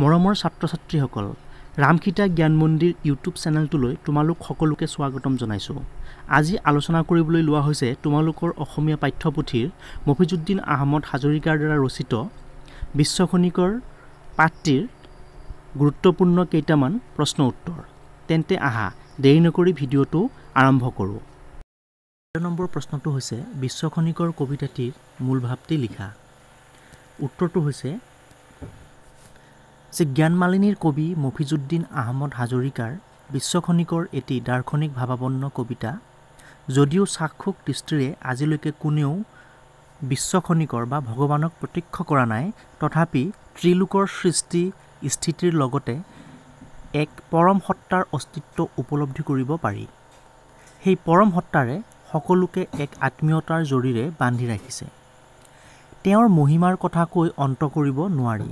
মৰমৰ ছাত্ৰ-ছাত্ৰীসকল, ৰামসীতা জ্ঞান মন্দিৰ ইউটিউব চেনেলটোলৈ তোমালোক সকলোকে স্বাগতম জনাইছোঁ। আজি আলোচনা কৰিবলৈ লোৱা হৈছে তোমালোকৰ অসমীয়া পাঠ্যপুথিৰ মফিজুদ্দিন আহমদ হাজৰিকাৰ দ্বাৰা ৰচিত বিশ্বখনিকৰ পাঠটিৰ গুৰুত্বপূৰ্ণ কেইটামান প্ৰশ্ন উত্তৰ। তেন্তে আহা, দেৰি নকৰি ভিডিঅ'টো আৰম্ভ কৰোঁ। নম্বৰ প্ৰশ্নটো হৈছে বিশ্বখনিকৰ কবিতাটিৰ মূল ভাৱটি লিখা। উত্তৰটো হৈছে যে জ্ঞানমালিনীৰ কবি মফিজুদ্দিন আহমদ হাজৰিকাৰ বিশ্বখনিকৰ এটি দাৰ্শনিক ভাৱাপন্ন কবিতা। যদিও চাক্ষুষ দৃষ্টিৰে আজিলৈকে কোনেও বিশ্বখনিকৰ বা ভগৱানক প্ৰত্যক্ষ কৰা নাই, তথাপি ত্ৰিলোকৰ সৃষ্টি স্থিতিৰ লগতে এক পৰম সত্তাৰ অস্তিত্ব উপলব্ধি কৰিব পাৰি। সেই পৰম সত্তাৰে সকলোকে এক আত্মীয়তাৰ জৰীৰে বান্ধি ৰাখিছে। তেওঁৰ মহিমাৰ কথা কৈ অন্ত কৰিব নোৱাৰি।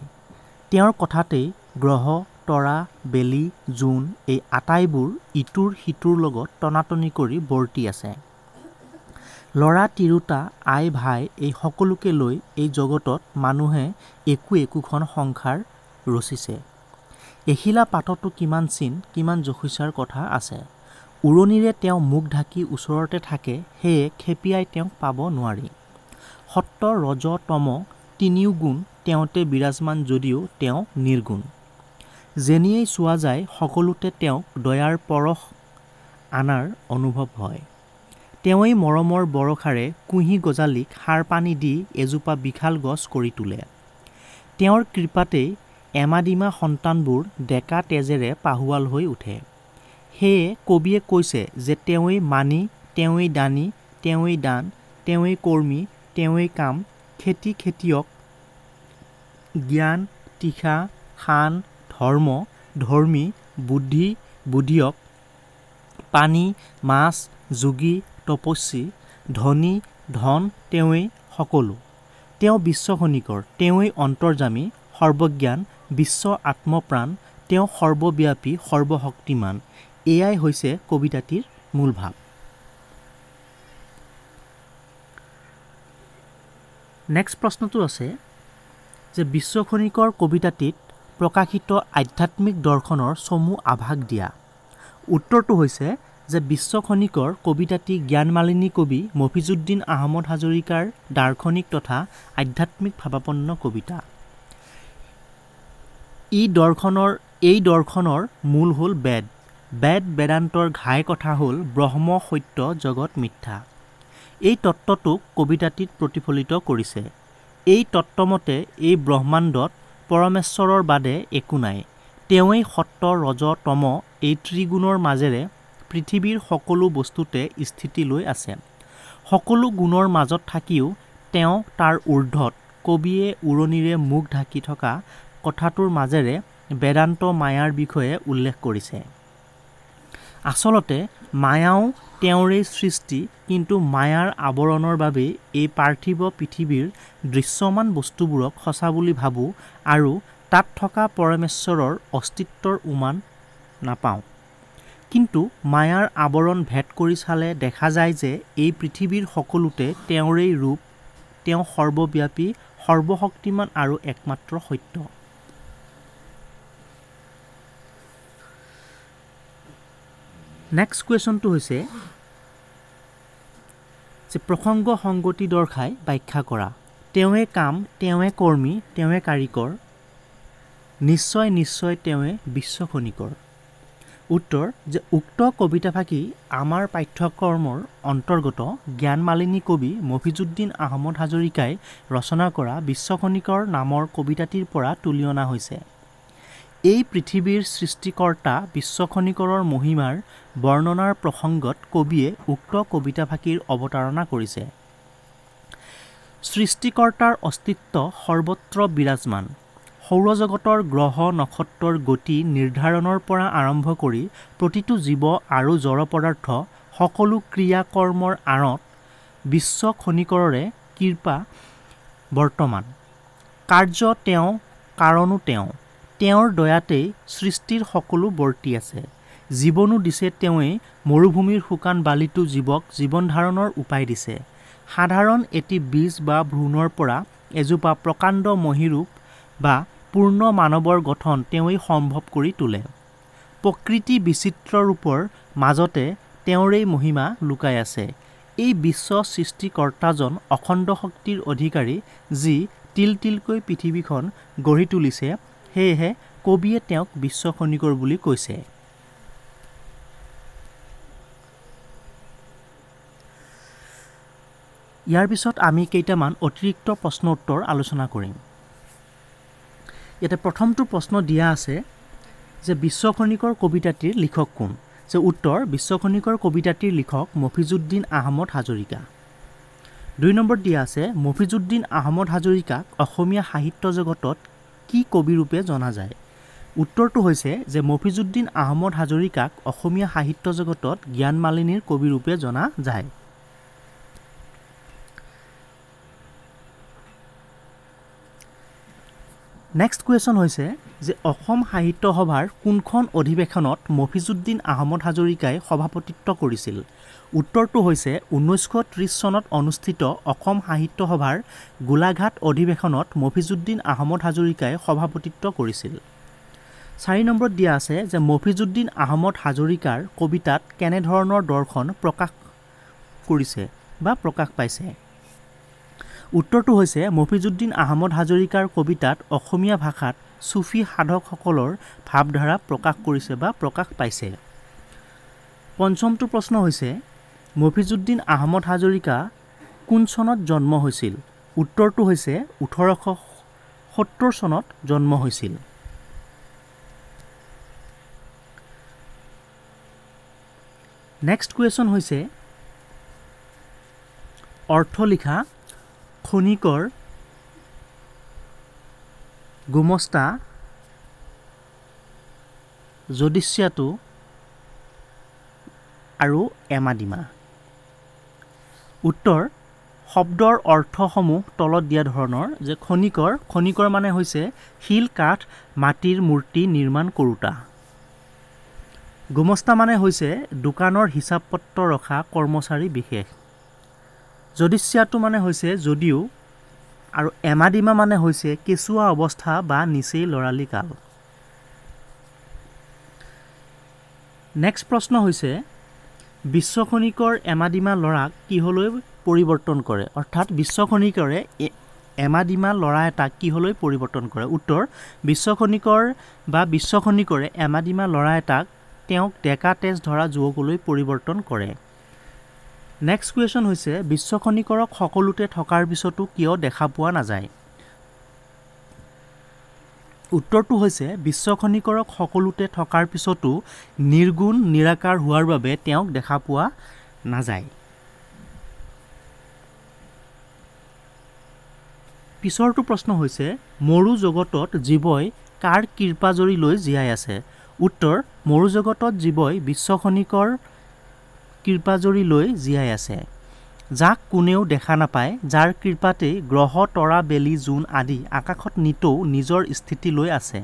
তেওঁৰ কথাতেই গ্ৰহ, তৰা, বেলি, জোন এই আটাইবোৰ ইটোৰ সিটোৰ লগত টনাটনি কৰি বৰ্তি আছে। ল'ৰা তিৰোতা, আই ভাই এই সকলোকে লৈ এই জগতত মানুহে একো একোখন সংসাৰ ৰচিছে। এখিলা পাততো কিমান চিন, কিমান যশস্যাৰ কথা আছে। উৰণিৰে তেওঁ মুখ ঢাকি ওচৰতে থাকে, সেয়ে খেপিয়াই তেওঁক পাব নোৱাৰি। সত্ব, ৰজ, তম তিনিও গুণ তেওঁতে বিৰাজমান যদিও তেওঁ নিৰ্গুণ। যেনিয়েই চোৱা যায় সকলোতে তেওঁক দয়াৰ পৰশ আনাৰ অনুভৱ হয়। তেওঁৱেই মৰমৰ বৰষাৰে কুঁহি গজালিক সাৰ পানী দি এজোপা বিশাল গছ কৰি তোলে। তেওঁৰ কৃপাতেই এমাডিমা সন্তানবোৰ ডেকা তেজেৰে পাহুৱাল হৈ উঠে। সেয়ে কবিয়ে কৈছে যে তেওঁৱেই মানী, তেওঁৱেই দানী, তেওঁৱেই দান, তেওঁৱেই কৰ্মী, তেওঁৱেই কাম, খেতি খেতিয়ক, জ্ঞান, তীখা, শান, ধৰ্ম, ধৰ্মী, বুদ্ধি, বুদ্ধিয়ক, পানী, মাছ, যোগী, তপস্বী, ধনী, ধন, তেওঁৱেই সকলো। তেওঁ বিশ্বখনিকৰ, তেওঁৱেই অন্তৰ্যামী, সৰ্বজ্ঞান, বিশ্ব আত্মপ্ৰাণ, তেওঁ সৰ্বব্যাপী, সৰ্বশক্তিমান। এয়াই হৈছে কবিতাটিৰ মূল ভাৱ। নেক্সট প্ৰশ্নটো আছে যে বিশ্বখনিকৰ কবিতাটিত প্ৰকাশিত আধ্যাত্মিক দৰ্শনৰ চমু আভাস দিয়া। উত্তৰটো হৈছে যে বিশ্বখনিকৰ কবিতাটি জ্ঞানমালিনী কবি মফিজুদ্দিন আহমদ হাজৰিকাৰ দাৰ্শনিক তথা আধ্যাত্মিক ভাৱাপন্ন কবিতা। এই দৰ্শনৰ মূল হ'ল বেদ। বেদ বেদান্তৰ ঘাই কথা হ'ল ব্ৰহ্ম সত্য, জগত মিথ্যা। এই তত্ত্বটোক কবিতাটিত প্ৰতিফলিত কৰিছে। এই তত্ত্বমতে এই ব্ৰহ্মাণ্ডত পৰমেশ্বৰৰ বাদে একো নাই। তেওঁৱেই সত্ব, ৰজ, তম এই ত্ৰিগুণৰ মাজেৰে পৃথিৱীৰ সকলো বস্তুতে স্থিতি লৈ আছে। সকলো গুণৰ মাজত থাকিও তেওঁ তাৰ ঊৰ্ধত। কবিয়ে উৰণিৰে মুখ ঢাকি থকা কথাটোৰ মাজেৰে বেদান্ত মায়াৰ বিষয়ে উল্লেখ কৰিছে। আচলতে মায়াও তেওঁৰেই সৃষ্টি, কিন্তু মায়াৰ আৱৰণৰ বাবেই এই পাৰ্থিৱ পৃথিৱীৰ দৃশ্যমান বস্তুবোৰক সঁচা বুলি ভাবোঁ আৰু তাত থকা পৰমেশ্বৰৰ অস্তিত্বৰ উমান নাপাওঁ। কিন্তু মায়াৰ আৱৰণ ভেদ কৰি চালে দেখা যায় যে এই পৃথিৱীৰ সকলোতে তেওঁৰেই ৰূপ। তেওঁ সৰ্বব্যাপী, সৰ্বশক্তিমান আৰু একমাত্ৰ সত্য। নেক্সট কুৱেশ্যনটো হৈছে যে প্ৰসংগ সংগতি দৰ্শাই ব্যাখ্যা কৰা। তেওঁৱে কাম, তেওঁৱে কৰ্মী, তেওঁৱে কাৰিকৰ, নিশ্চয় নিশ্চয় তেওঁৱে বিশ্বখনিকৰ। উত্তৰ যে উক্ত কবিতাফাকি আমাৰ পাঠ্যক্ৰমৰ অন্তৰ্গত জ্ঞানমালিনী কবি মফিজুদ্দিন আহমদ হাজৰিকাই ৰচনা কৰা বিশ্বখনিকৰ নামৰ কবিতাটিৰ পৰা তুলি অনা হৈছে। এই পৃথিৱীৰ সৃষ্টিকৰ্তা বিশ্বখনিকৰৰ মহিমাৰ বৰ্ণনাৰ প্ৰসংগত কবিয়ে উক্ত কবিতাফাকিৰ অৱতাৰণা কৰিছে। সৃষ্টিকৰ্তাৰ অস্তিত্ব সৰ্বত্ৰ বিৰাজমান। সৌৰজগতৰ গ্ৰহ নক্ষত্ৰৰ গতি নিৰ্ধাৰণৰ পৰা আৰম্ভ কৰি প্ৰতিটো জীৱ আৰু জড় পদাৰ্থ সকলো ক্ৰিয়া কৰ্মৰ আঁৰত বিশ্বখনিকৰৰে কৃপা বৰ্তমান। কাৰ্য তেওঁ, কাৰণো তেওঁ। তেওঁৰ দয়াতেই সৃষ্টিৰ সকলো বৰ্তি আছে। জীৱনো দিছে তেওঁৱেই, মৰুভূমিৰ শুকান বালিতো জীৱক জীৱন ধাৰণৰ উপায় দিছে। সাধাৰণ এটি বীজ বা ভ্ৰূণৰ পৰা এজোপা প্ৰকাণ্ড মহীৰূপ বা পূৰ্ণ মানৱৰ গঠন তেওঁৱেই সম্ভৱ কৰি তোলে। প্ৰকৃতি বিচিত্ৰ ৰূপৰ মাজতে তেওঁৰেই মহিমা লুকাই আছে। এই বিশ্ব সৃষ্টিকৰ্তাজন অখণ্ড শক্তিৰ অধিকাৰী, যি তিল তিলকৈ পৃথিৱীখন গঢ়ি তুলিছে। সেয়েহে কবিয়ে তেওঁক বিশ্ব খনিকৰ বুলি কৈছে। ইয়াৰ পিছত আমি কেইটামান অতিৰিক্ত প্ৰশ্ন উত্তৰ আলোচনা কৰিম। ইয়াতে প্ৰথমটো প্ৰশ্ন দিয়া আছে যে বিশ্ব খনিকৰ কবিতাটিৰ লিখক কোন? যে উত্তৰ, বিশ্ব খনিকৰ কবিতাটিৰ লিখক মফিজুদ্দিন আহমদ হাজৰিকা। 2 নম্বৰত দিয়া আছে মফিজুদ্দিন আহমদ হাজৰিকাক অসমীয়া সাহিত্য জগতত কি কবিৰূপে জনা যায়? উত্তৰটো হৈছে যে মফিজুদ্দিন আহমদ হাজৰিকাক অসমীয়া সাহিত্য জগতত জ্ঞানমালিনীৰ কবিৰূপে জনা যায়। নেক্সট কুৱেশ্যন হৈছে যে অসম সাহিত্য সভাৰ কোনখন অধিৱেশনত মফিজুদ্দিন আহমদ হাজৰিকাই সভাপতিত্ব কৰিছিল? উত্তৰটো হৈছে 1930 চনত অনুষ্ঠিত অসম সাহিত্য সভাৰ গোলাঘাট অধিৱেশনত মফিজুদ্দিন আহমদ হাজৰিকাই সভাপতিত্ব কৰিছিল। 4 নম্বৰত দিয়া আছে যে মফিজুদ্দিন আহমদ হাজৰিকাৰ কবিতাত কেনেধৰণৰ দৰ্শন প্ৰকাশ কৰিছে বা প্ৰকাশ পাইছে? উত্তৰটো হৈছে মফিজুদ্দিন আহমদ হাজৰিকাৰ কবিতাত অসমীয়া ভাষাত চুফী সাধকসকলৰ ভাৱধাৰা প্ৰকাশ কৰিছে বা প্ৰকাশ পাইছে। পঞ্চমটো প্ৰশ্ন হৈছে মফিজুদ্দিন আহমদ হাজৰিকা কোন চনত জন্ম হৈছিল? উত্তৰটো হৈছে 1870 চনত জন্ম হৈছিল। নেক্সট কুৱেশ্যন হৈছে অৰ্থ লিখা খনিকৰ, গোমস্তা, যদিচ্ছাটো আৰু এমাডিমা। উত্তৰ, শব্দৰ অৰ্থসমূহ তলত দিয়া ধৰণৰ যে খনিকৰ, খনিকৰ মানে হৈছে শিল, কাঠ, মাটিৰ মূৰ্তি নিৰ্মাণ কৰোঁতা। গোমস্তা মানে হৈছে দোকানৰ হিচাপ পত্ৰ ৰখা কৰ্মচাৰী বিশেষ। যদিচ্ছাটো মানে হৈছে যদিও, আৰু এমাডিমা মানে হৈছে কেঁচুৱা অৱস্থা বা নিচেই ল'ৰালি কাল। নেক্সট প্ৰশ্ন হৈছে বিশ্ব খনিকৰ এমাডিমা ল'ৰাক কিহলৈ পৰিৱৰ্তন কৰে? অৰ্থাৎ বিশ্ব খনিকৰে এমাডিমা ল'ৰা এটাক কিহলৈ পৰিৱৰ্তন কৰে? উত্তৰ, বিশ্ব খনিকৰ বা বিশ্ব খনিকৰে এমাডিমা ল'ৰা এটাক তেওঁক ডেকা তেজ ধৰা যুৱকলৈ পৰিৱৰ্তন কৰে। নেক্সট কুৱেশ্যন হৈছে বিশ্ব খনিকৰক সকলোতে থকাৰ পিছতো কিয় দেখা পোৱা নাযায়? উত্তৰটো হৈছে বিশ্ব খনিকৰক সকলোতে থকাৰ পিছতো নিৰ্গুণ নিৰাকাৰ হোৱাৰ বাবে তেওঁক দেখা পোৱা নাযায়। পিছৰটো প্ৰশ্ন হৈছে মৰু জগতত জীৱই কাৰ কৃপাজৰি লৈ জীয়াই আছে? উত্তৰ, মৰু জগতত জীৱই বিশ্ব খনিকৰ কৃপাজৰি লৈ জীয়াই আছে, যাক কোনেও দেখা নাপায়, যাৰ কৃপাতেই গ্ৰহ, তৰা, বেলি, জোন আদি আকাশত নিতৌ নিজৰ স্থিতি লৈ আছে।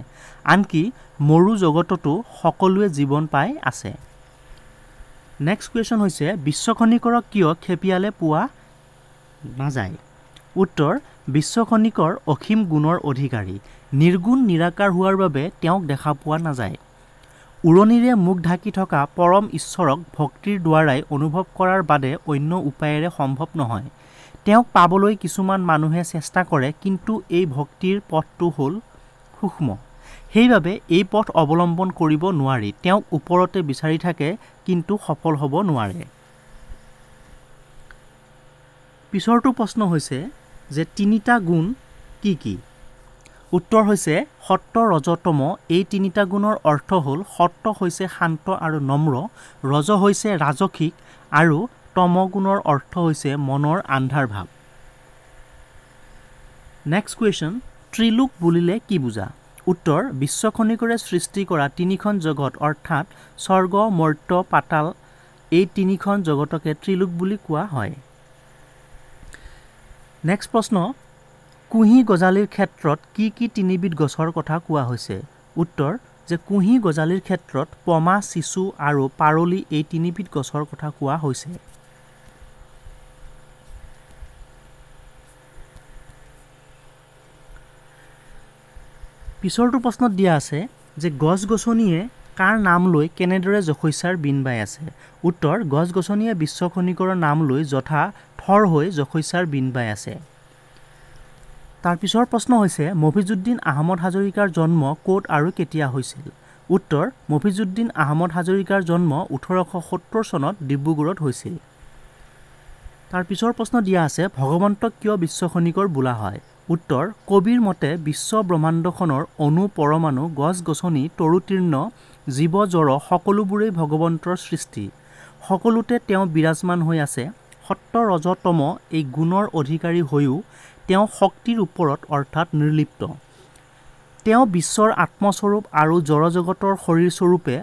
আনকি মৰু জগততো সকলোৱে জীৱন পাই আছে। নেক্সট কুৱেশ্যন হৈছে বিশ্ব খনিকৰক কিয় খেপিয়ালে পোৱা নাযায়? উত্তৰ, বিশ্ব খনিকৰ অসীম গুণৰ অধিকাৰী, নিৰ্গুণ নিৰাকাৰ হোৱাৰ বাবে তেওঁক দেখা পোৱা নাযায়। উৰণিৰে মুখ ঢাকি থকা পৰম ঈশ্বৰক ভক্তিৰ দ্বাৰাই অনুভৱ কৰাৰ বাদে অন্য উপায়েৰে সম্ভৱ নহয়। তেওঁক পাবলৈ কিছুমান মানুহে চেষ্টা কৰে, কিন্তু এই ভক্তিৰ পথটো হ'ল সূক্ষ্ম, সেইবাবে এই পথ অৱলম্বন কৰিব নোৱাৰি। তেওঁক ওপৰতে বিচাৰি থাকে, কিন্তু সফল হ'ব নোৱাৰে। পিছৰটো প্ৰশ্ন হৈছে যে তিনিটা গুণ কি কি? উত্তৰ হৈছে সত্ব, ৰজ, তম। এই তিনিটা গুণৰ অৰ্থ হ'ল সত্ব হৈছে শান্ত আৰু নম্ৰ, ৰজ হৈছে ৰাজসিক, আৰু তম গুণৰ অৰ্থ হৈছে মনৰ আন্ধাৰ ভাৱ। নেক্সট কুৱেশ্যন, ত্ৰিলোক বুলিলে কি বুজা? উত্তৰ, বিশ্ব খনিকৰে সৃষ্টি কৰা তিনিখন জগত অৰ্থাৎ স্বৰ্গ, মৰ্ত্য, পাতাল, এই তিনিখন জগতকে ত্ৰিলোক বুলি কোৱা হয়। নেক্সট প্ৰশ্ন, কুঁহি গজালিৰ ক্ষেত্ৰত কি কি তিনিবিধ গছৰ কথা কোৱা হৈছে? উত্তৰ, যে কুঁহি গজালিৰ ক্ষেত্ৰত পমা, চিচু আৰু পাৰলি এই তিনিবিধ গছৰ কথা কোৱা হৈছে। পিছৰটো প্ৰশ্নত দিয়া আছে যে গছ গছনিয়ে কাৰ নাম লৈ কেনেদৰে যশস্যাৰ বীণ বাই আছে? উত্তৰ, গছ গছনিয়ে বিশ্ব খনিকৰৰ নাম লৈ যথা থৰ হৈ যশস্যাৰ বীণ বাই আছে। তাৰ পিছৰ প্ৰশ্ন হৈছে মফিজুদ্দিন আহমদ হাজৰিকাৰ জন্ম ক'ত আৰু কেতিয়া হৈছিল? উত্তৰ, মফিজুদ্দিন আহমদ হাজৰিকাৰ জন্ম 1870 চনত ডিব্ৰুগড়ত হৈছিল। তাৰ পিছৰ প্ৰশ্ন দিয়া আছে ভগৱন্তক কিয় বিশ্ব খনিকৰ বোলা হয়? উত্তৰ, কবিৰ মতে বিশ্ব ব্ৰহ্মাণ্ডখনৰ অণু পৰমাণু, গছ গছনি, তৰুতৃণ, জীৱ জড় সকলোবোৰেই ভগৱন্তৰ সৃষ্টি। সকলোতে তেওঁ বিৰাজমান হৈ আছে। সত্ব ৰজ তম এই গুণৰ অধিকাৰী হৈও তেওঁ শক্তিৰ ওপৰত অৰ্থাৎ নিৰ্লিপ্ত। তেওঁ বিশ্বৰ আত্মস্বৰূপ আৰু জড়জগতৰ শৰীৰস্বৰূপে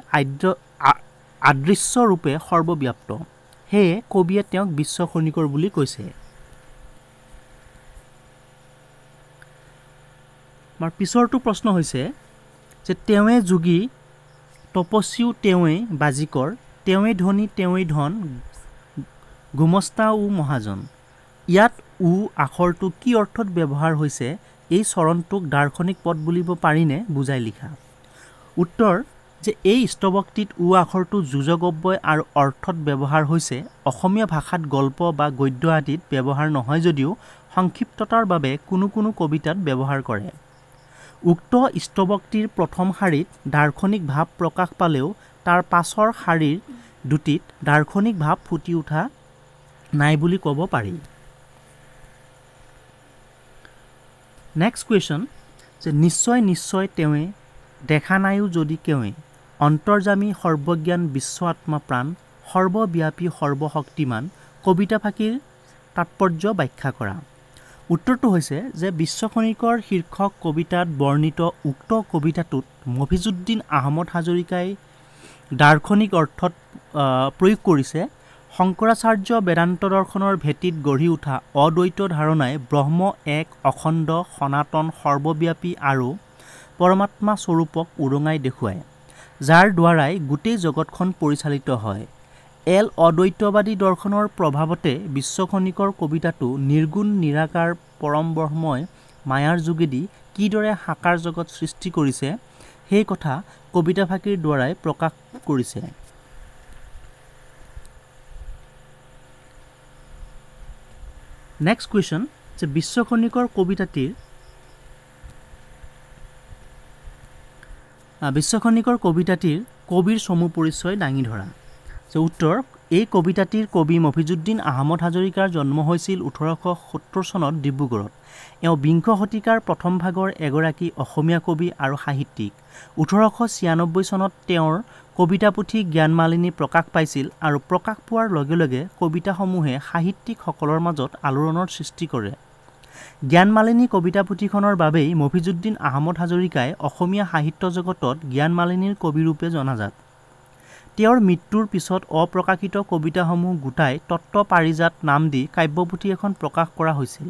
আদৃশ্য ৰূপে সৰ্বব্যাপ্ত। সেয়ে কবিয়ে তেওঁক বিশ্ব খনিকৰ বুলি কৈছে। আমাৰ পিছৰটো প্ৰশ্ন হৈছে যে তেওঁৱে যোগী তপস্বীও তেওঁৱেই বাজিকৰ, তেওঁৱেই ধনী তেওঁৱেই ধন, গোমস্তা ও মহাজন। ইয়াত উ আখৰটো কি অৰ্থত ব্যৱহাৰ হৈছে? এই চৰণটোক দাৰ্শনিক পদ বুলিব পাৰিনে? বুজাই লিখা। উত্তৰ, যে এই স্তৱকটিত উ আখৰটো যোজক অব্যয় আৰু অৰ্থত ব্যৱহাৰ হৈছে। অসমীয়া ভাষাত গল্প বা গদ্য আদিত ব্যৱহাৰ নহয় যদিও সংক্ষিপ্ততাৰ বাবে কোনো কোনো কবিতাত ব্যৱহাৰ কৰে। উক্ত স্তৱকটিৰ প্ৰথম শাৰীত দাৰ্শনিক ভাৱ প্ৰকাশ পালেও তাৰ পাছৰ শাৰীৰ দুটিত দাৰ্শনিক ভাৱ ফুটি উঠা নাই বুলি ক'ব পাৰি। নেক্সট কুৱেশ্যন যে নিশ্চয় নিশ্চয় তেওঁৱে দেখা নাইও যদি কেৱে, অন্তৰ্যামী সৰ্বজ্ঞান বিশ্ব আত্মা প্ৰাণ, সৰ্বব্যাপী সৰ্বশক্তিমান কবিতাফাঁকিৰ তাৎপৰ্য ব্যাখ্যা কৰা। উত্তৰটো হৈছে যে বিশ্ব খনিকৰ শীৰ্ষক কবিতাত বৰ্ণিত উক্ত কবিতাটোত মফিজুদ্দিন আহমদ হাজৰিকাই দাৰ্শনিক অৰ্থত প্ৰয়োগ কৰিছে। শংকৰাচাৰ্য বেদান্ত দৰ্শনৰ ভেটিত গঢ়ি উঠা অদ্বৈত ধাৰণাই ব্ৰহ্ম এক অখণ্ড সনাতন সৰ্বব্যাপী আৰু পৰমাত্মা স্বৰূপক উদঙাই দেখুৱায়, যাৰ দ্বাৰাই গোটেই জগতখন পৰিচালিত হয়। এল অদ্বৈতবাদী দৰ্শনৰ প্ৰভাৱতে বিশ্ব খনিকৰ কবিতাটো নিৰ্গুণ নিৰাকাৰ পৰম ব্ৰহ্মই মায়াৰ যোগেদি কিদৰে সাকাৰ জগত সৃষ্টি কৰিছে সেই কথা কবিতাফাঁকিৰ দ্বাৰাই প্ৰকাশ কৰিছে। নেক্সট কুৱেশ্যন যে বিশ্ব খনিকৰ কবিতাটিৰ কবিৰ চমু পৰিচয় দাঙি ধৰা। যে উত্তৰ, এই কবিতাটিৰ কবি মফিজুদ্দিন আহমদ হাজৰিকাৰ জন্ম হৈছিল 1870 চনত ডিব্ৰুগড়ত। এওঁ বিংশ শতিকাৰ প্ৰথম ভাগৰ এগৰাকী অসমীয়া কবি আৰু সাহিত্যিক। 1896 চনত তেওঁৰ কবিতা পুথি জ্ঞানমালিনী প্ৰকাশ পাইছিল আৰু প্ৰকাশ পোৱাৰ লগে লগে কবিতাসমূহে সাহিত্যিকসকলৰ মাজত আলোড়নৰ সৃষ্টি কৰে। জ্ঞানমালিনী কবিতা পুথিখনৰ বাবেই মফিজুদ্দিন আহমদ হাজৰিকাই অসমীয়া সাহিত্য জগতত জ্ঞানমালিনীৰ কবিৰূপে জনাজাত। তেওঁৰ মৃত্যুৰ পিছত অপ্ৰকাশিত কবিতাসমূহ গোটাই তত্ত্ব পাৰিজাত নাম দি কাব্যপুথি এখন প্ৰকাশ কৰা হৈছিল।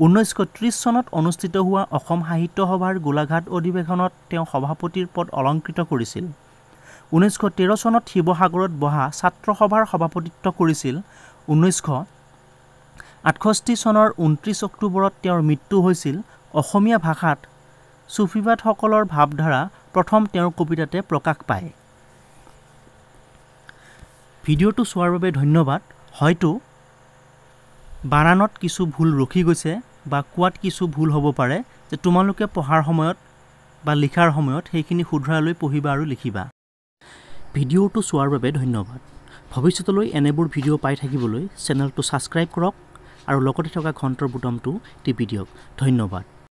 1930 চনত অনুষ্ঠিত হোৱা অসম সাহিত্য সভাৰ গোলাঘাট অধিৱেশনত তেওঁ সভাপতিৰ পদ অলংকৃত কৰিছিল। 1913 চনত শিৱসাগৰত বহা ছাত্ৰ সভাৰ সভাপতিত্ব কৰিছিল। 1968 চনৰ 29 অক্টোবৰত তেওঁৰ মৃত্যু হৈছিল। অসমীয়া ভাষাত চুফীবাদসকলৰ ভাৱধাৰা প্ৰথম তেওঁৰ কবিতাতে প্ৰকাশ পায়। ভিডিঅ'টো চোৱাৰ বাবে ধন্যবাদ। হয়তো বানানত কিছু ভুল ৰখি গৈছে বা কোৱাত কিছু ভুল হ'ব পাৰে, যে তোমালোকে পঢ়াৰ সময়ত বা লিখাৰ সময়ত সেইখিনি শুধৰাই লৈ পঢ়িবা আৰু লিখিবা। ভিডিঅ'টো চোৱাৰ বাবে ধন্যবাদ। ভৱিষ্যতলৈ এনেবোৰ ভিডিঅ' পাই থাকিবলৈ চেনেলটো ছাবস্ক্ৰাইব কৰক আৰু লগতে থকা ঘণ্টাৰ বুটামটো টিপি দিয়ক। ধন্যবাদ।